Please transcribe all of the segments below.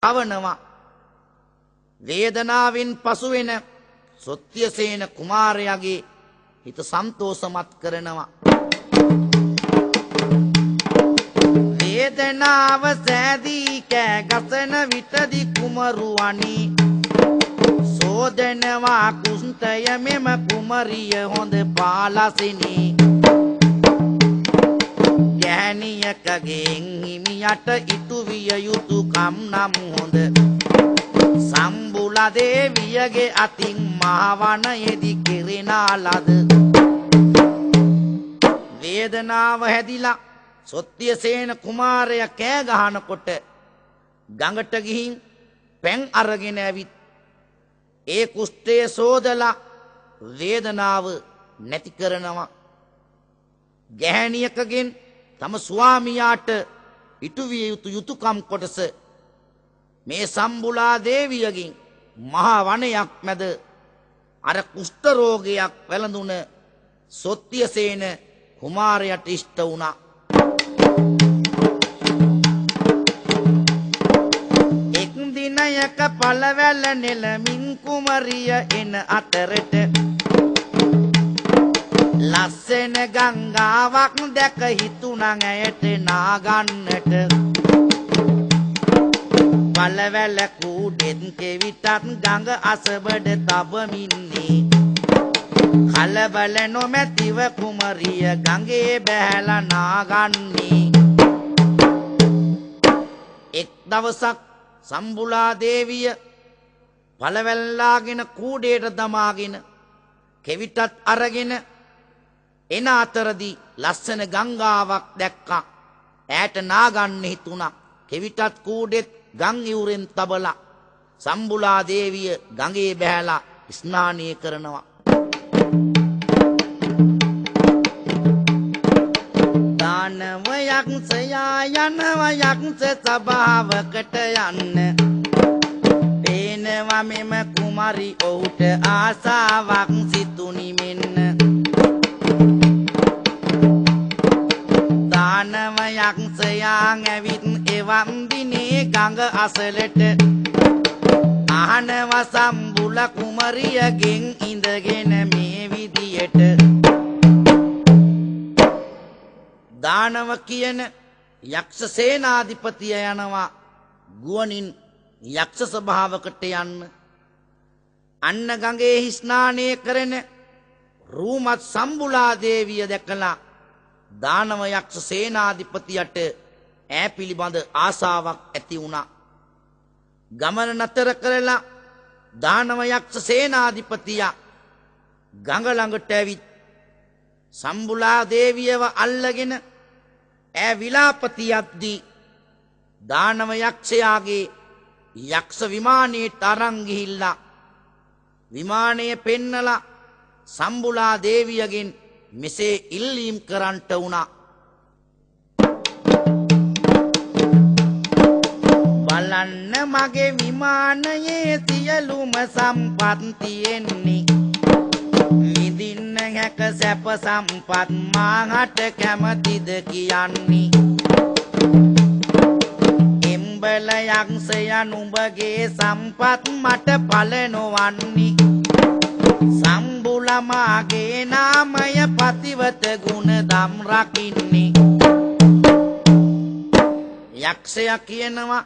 කවනවා. වේදනාවෙන් පසු වෙන සොත්තියසේන කුමාරයාගේ හිත සන්තෝෂමත් කරනවා. වේදනාව සෑදී කෑ ගසන විටදි කුමරුවනි සෝදනවා කුෂ්ඨය මෙම කුමරිය හොඳ පාලසිනි. ගැහණියකගෙන් හිමියට ඉටු විය යුතු කම් නම් හොඳ සම්බුලා දේවියගේ අතින් මහවනයේදි කෙරෙන ලද. වේදනාව හැදිලා සොත්තියසේන කුමාරයා කෑ ගහනකොට ගඟට ගිහින් පැන් අරගෙන ඇවිත් ඒ කුෂ්ඨය සෝදලා වේදනාව නැති කරනවා. ගැහැණියකගෙන් තම ස්වාමියාට ඉටු විය යුතු යුතුයකම් කොටස මේ සම්බුලා දේවියගෙන් මහා වනයක් මැද අර කුෂ්ඨ රෝගයක් වැළඳුන සොත්තියසේන කුමාරයාට ඉෂ්ට වුණා. එක් දිනයක පළවැල නෙළමින් කුමරිය එන අතරට ලස්සන ගංගාවක් දැක හිතුණා ඇයට නාගන්නට. පළවැල කූඩෙත් කෙවිතත් ගඟ අසබඩ තබමින්නේ කලබල නොමැතිව කුමරිය ගඟේ බැහැලා නාගන්නේ. එක් දවසක් සම්බුලා දේවිය පළවැල්ලාගෙන කූඩේට දමාගෙන කෙවිතත් අරගෙන එන අතරදී ලස්සන ගංගාවක් දැක්කා. ඈට නාගන්න හිතුණා. කෙවිතත් කූඩෙත් ගම් ඉවුරෙන් තබලා සම්බුලා දේවිය ගඟේ බැහැලා ස්නානය කරනවා. දානව යක්ෂයා යනවා යක්ෂ සභාවකට යන්න. පේනවා මෙම කුමරි ඔහුට ආසාවක් සිතුනි මෙන්න. දානව යක්ෂයා ඇවිත් එවන් දිනේ ගඟ අසලට අහනවා සම්බුල කුමරියගෙන් ඉඳගෙන මේ විදියට. දානව කියන යක්ෂ සේනාධිපතිය යනවා ගුවනින් යක්ෂ සභාවකට යන්න. අන්න ගඟේ ස්නානය කරන රූමත් සම්බුලා දේවිය දැකලා දානව යක්ෂ සේනාධිපතියට ඈ පිළිබඳ ආසාවක් ඇති වුණා. ගමන නතර කරලා දානව යක්ෂ සේනාධිපතියා ගඟ ළඟට ඇවිත් සම්බුලා දේවියව අල්ලගෙන ඈ විලාප තියද්දී දානව යක්ෂයාගේ යක්ෂ විමානයට අරන් ගිහිල්ලා විමානය පෙන්නලා සම්බුලා දේවියගෙන් මෙසේ ඉල්ලීම් කරන්නට වුණා. බලන්න මගේ විමානයේ සියලුම සම්පත් තියෙන්නේ. විඳින්න හැක සැප සම්පත් මාහට කැමතිද කියන්නේ. එම්බල යක්ෂයා නුඹගේ සම්පත් මට ඵල නොවන්නේ. සම්බුල මාගේ නාමය පතිවත ගුණ දම් රකින්නේ. යක්ෂයා කියනවා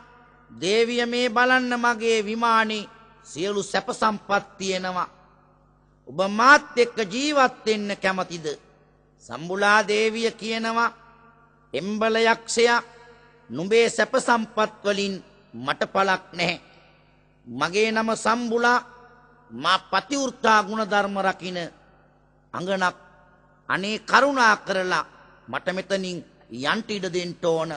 දේවිය මේ බලන්න මගේ විමානේ සියලු සැප සම්පත් තියෙනවා. ඔබ මාත් එක්ක ජීවත් වෙන්න කැමතිද? සම්බුලා දේවිය කියනවා එම්බල යක්ෂයා නුඹේ සැප සම්පත් වලින් මට පලක් නැහැ. මගේ නම සම්බුලා, මා පතිවෘතා ගුණධර්ම රකින්න අඟනක්. අනේ කරුණා කරලා මට මෙතනින් යන්ට ඉඩ දෙන්න ඕන.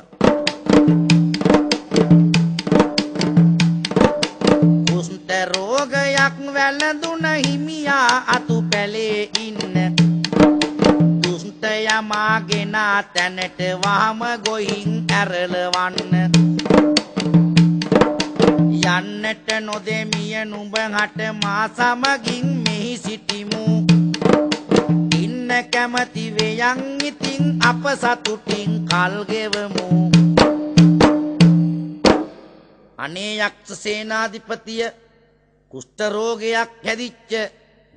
කුෂ්ඨ රෝගයක් වැළඳුන හිමියා අතු පැලේ ඉන්න. දුෂ්ට යමාගෙන තැනට වහම ගොහින් ඇරලවන්න. යන්නට නොදෙමිය නුඹ හට මා සමගින් මෙහි සිටිමු. ඉන්න කැමති වෙයන් ඉතින් අප සතුටින් කල් ගෙවමු. අනේ යක්ෂ සේනාධිපතිය, කුෂ්ඨ රෝගයක් හැදිච්ච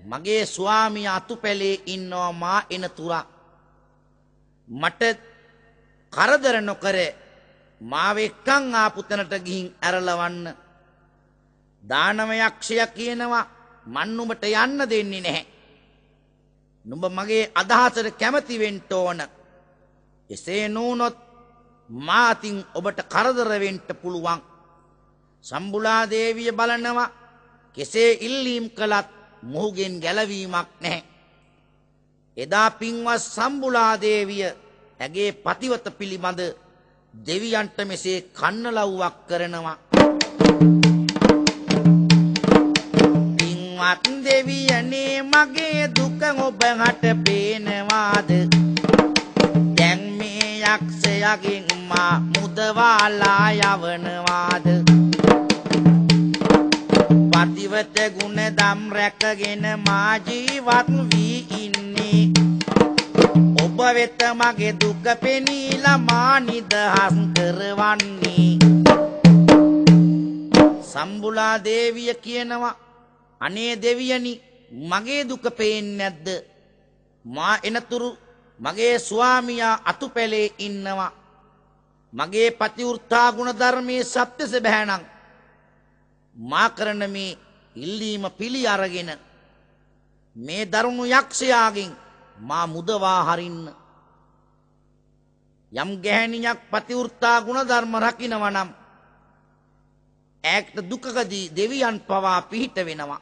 මගේ ස්වාමියා අතුපැලේ ඉන්නවා මා එන තුරා. මට කරදර නොකර මාව එක්කන් ආපු තැනට ගිහින් ඇරලවන්න. දානව යක්ෂයා කියනවා මන් නුඹට යන්න දෙන්නේ නැහැ. නුඹ මගේ අදහසට කැමති වෙන්න ඕන. එසේ නොවුනොත් මා අතින් ඔබට කරදර වෙන්න පුළුවන්. සම්බුලා දේවිය බලනවා කෙසේ ඉල්ලීම් කළත් මොහුගෙන් ගැලවීමක් නැහැ. එදා පින්වත් සම්බුලා දේවිය ඇගේ පතිවත පිළිබඳ දෙවියන්ට මෙසේ කන්නලව්වක් කරනවා. පින්වත් දෙවියනේ, මගේ දුක ඔබ හට පේනවාද? දැන් මේ යක්ෂයාගෙන් මා මුදවාලා යවනවාද? පතිවත ගුණ දම් රැකගෙන මා ජීවත් වී ඉන්නේ. ඔබ වෙත මගේ දුක පෙනීලා මා නිදහස් කරවන්නේ. සම්බුලා දේවිය කියනවා අනේ දෙවියනි, මගේ දුක පේන්නේ නැද්ද? මා එනතුරු මගේ ස්වාමියා අතුපැලේ ඉන්නවා. මගේ පතිවෘත්තා ගුණ ධර්මයේ සත්‍ය සැබෑ නම් මා කරන මේ ඉල්ලීම පිළි අරගෙන මේ දරුණු යක්ෂයාගෙන් මා මුදවා හරින්න. යම් ගැහැණියක් පතිවෘත්තා ගුණ ධර්ම රකින්නවා නම් ඈට දුකකදී දෙවියන් පවා පිහිට වෙනවා.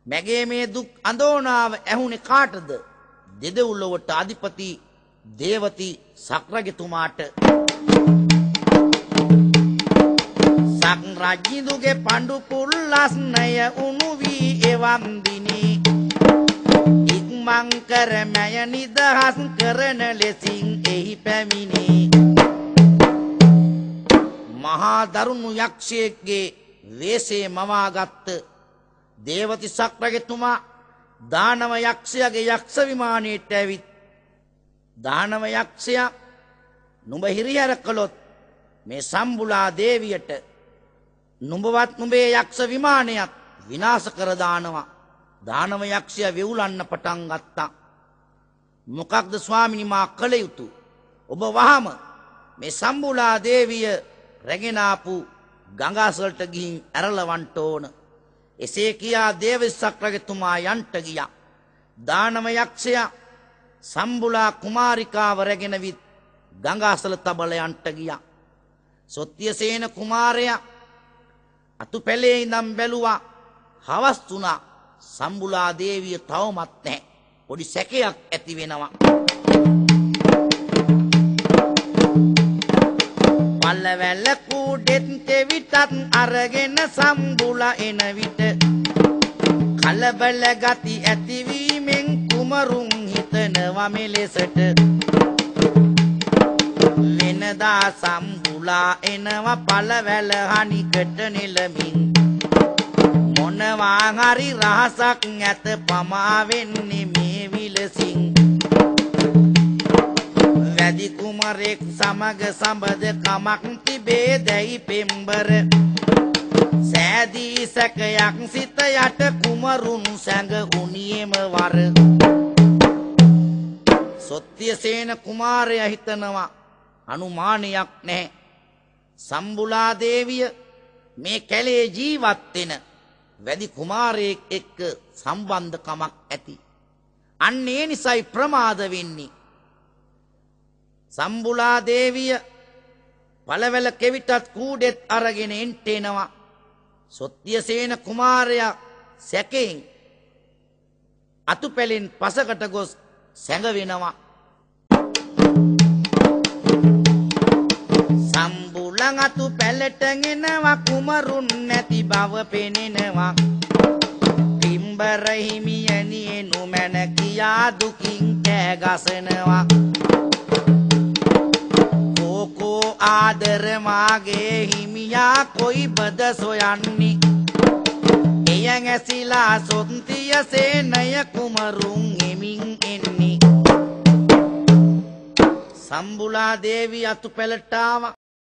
මගේ මේ දුක් අඳෝනාව ඇහුනේ කාටද? දෙදෙව්ලොවට අධිපති දේවති සක්රජතුමාට. සක් රජිඳුගේ පඬු පුල්ලස්නය උණු වී එවන් දිනේ ඉක්මන් කර මැය නිදහස් කරන ලෙසින් එහි පැමිණේ. මහා දරුණු යක්ෂයෙක්ගේ වේශය මවාගත්ත දේවති සක්රජතුමා දානව යක්ෂයාගේ යක්ෂ විමානයට ඇවිත් දානව යක්ෂයා නුඹ හිරිහැර කළොත් මේ සම්බුලා දේවියට නුඹවත් නුඹේ යක්ෂ විමානයත් විනාශ කර දානවා. දානව යක්ෂයා වෙවුලන්න පටන් ගත්තා. මොකක්ද ස්වාමිනී මා කළ යුතු? ඔබ වහම මේ සම්බුලා දේවිය රැගෙන ආපු ගඟ අසලට ගිහින් ඇරලවන්න ඕන. එසේ කියා දේවසක් රජතුමා යන්ට ගියා. දානව යක්ෂයා සම්බුලා කුමාරිකාව රැගෙන විත් ගඟ අසල තබල යන්ට ගියා. සොත්තියසේන කුමාරයා අතුපැලේ ඉඳන් බැලුවා. හවස් වුණා. සම්බුලා දේවිය තවමත් නැහැ. පොඩි සැකයක් ඇති වෙනවා. පළවැල කූඩෙත් තෙවිටත් අරගෙන සම්බුලා එන විට කලබල ගති ඇතිවීමෙන් කුමරුන් හිතනවා මෙලෙසට. වෙනදා සම්බුලා එනවා පළවැල හනිකට නෙලමින්. මොනවා හරි රහසක් ඇත පමා වෙන්නේ මේ විලසින්. වැදි කුමරෙක් සමග සම්බද කමක් තිබේ දැයි පෙම්බර. සෑදී සැකයක් සිත යට කුමරුන් සැඟ උනියෙම වර. සොත්තියසේන කුමාරයා හිතනවා අනුමානයක් නැහැ. සම්බුලා දේවිය මේ කැලේ ජීවත් වෙන වැදි කුමාරයෙක් එක්ක සම්බන්ධකමක් ඇති. අන්න ඒ නිසයි ප්‍රමාද වෙන්නේ. සම්බුලා දේවිය පළවැල කෙවිතත් කූඩෙත් අරගෙන එන්ට එනවා. සොත්තියසේන කුමාරයා සැකයෙන් අතුපැලෙන් පසකට ගොස් සැඟවෙනවා. සම්බුලන් අතුපැලට එනවා කුමරුන් නැති බව පෙනෙනවා. පිම්බර හිමියනියේ නුමැන කියා දුකින් කෑ ගසනවා. කෝකෝ ආදර මාගේ හිමියා කොයි බද සොයන්නේ? එය ඇසිලා සොත්තියසේනය කුමරුන් හෙමින් එන්නේ. සම්බුලා දේවී අතුපැලට ආවා.